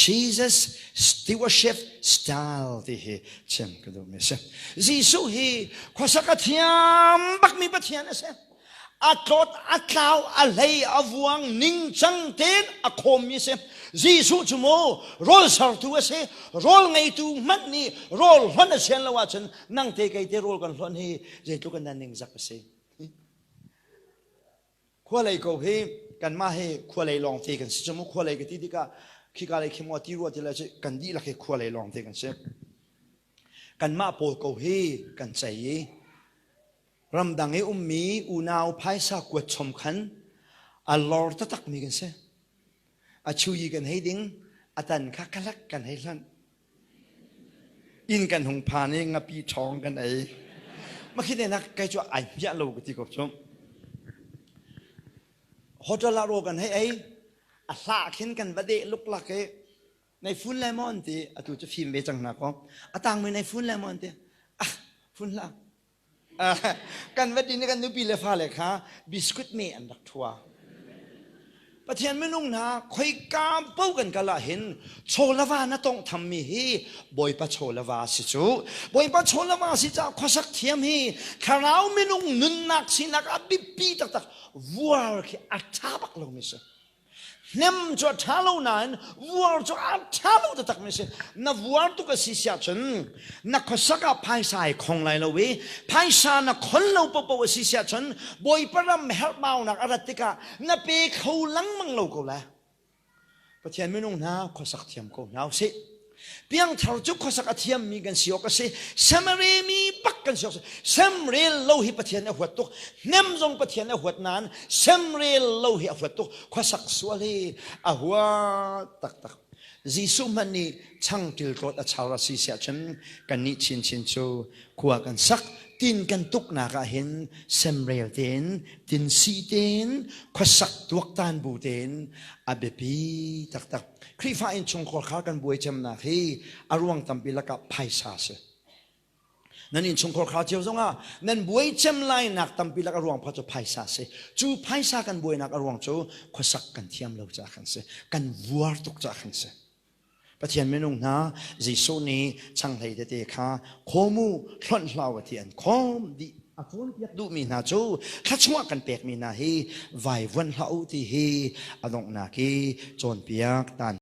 Jesus stewardship style ti hi chim ka duhmi a si. Jesuh hi khuasak a thiam bakmi Pathian a si. A tlawt, a tlau, a hlei, a vuang, ningcang tein a khawmmi a si. Jesuh cu mu rawl sertu a si. Rawl ngeitu hmanh nih rawl hlonh a sian lo ahcun nang te kei te rawl kan hlonh hi zeitluk in dah ningzak a si. Khualei ko hi kanmah hi khualei lawngte kan si cu mu khualei ka ti tikah khika lei khi maw ti rua ti le cu kan dihlak hi khualei lawngte kan si. Kanmah pawl ko hi kan cei i ramdang i ummi unau phaisa kuat chom khan a lor taktakmi kan si. A chuyi kan hei ding, a tan kha kalak kan hei hlanh. Inn kan hung phan i ngapi ṭhawng kan ei. Makhi te nak kai cu ai hmiah lo ka ti ko cu. Hotel ah rawl kan hei ei. A hlah khin kan va deh luklak i nei fun le maw an ti. Atu cu fim ve cang hna kaw. A tangmi nei fun le maw an ti. Ah, fun hlah. Kan va din i kan nupi le fale kha biscuit me an rak ṭhua. Pathian minung hna khoika po kan kal ah hin chawlava na tongh thammi hi Bawipa chawlava si cu. Bawipa chawlava si caah khuasak thiam hi thlarau minung nunnak sinak a biapi taktak vuar khi a ṭha bak lomi si. Hnem cu a ṭha lo nain vuar cu a ṭha lo taktak mi si. Na vuar tuk a si siah cun na khuasak ah phaisa ai khong lai lo i phaisa na khon lo paohpaoh a si siah cun Bawipa ram herhbaunak a rat tikah na pe kho lengmang lo ko lai. Pathian minung hna khuasak thiam ko hna usih. Piangthar cu khuasak a thiammi kan si awk a si. Semremi bak kan si awk a si. Semrel lo hi Pathian a huat tuk. Hnem zong Pathian a huat nain semrel lo hi a huat tuk. Khuasak sual hi a huat taktak. Jesuh hmanh nih changṭil tlawt a char a si siah cun kannih chinchin cu khua kan sak tin kan tuknak ah hin semrel tein tinsi tein khuasak tuaktan bu tein a biapi taktak. Khrihfa innchungkhar kha kan buai cemnak hi a ruang tampi lakah phaisa si. Nan innchungkhar kha cio zongah nan buai cem lainak tampi lak a ruang pha cu phaisa si. Cu phaisa kan buainak a ruang cu khuasak kan thiam lo caah kan si. Kan vuar tuk caah kan si. Pathian minung hna Jesuh nih changhlei tete kha khawmu hlonh hlau a ti an khawm dih a cawnpiak duhmi hna cu thluachuah kan pekmi hna hi vaivuan hlah u ti hi a donghnak i cawnpiak tan.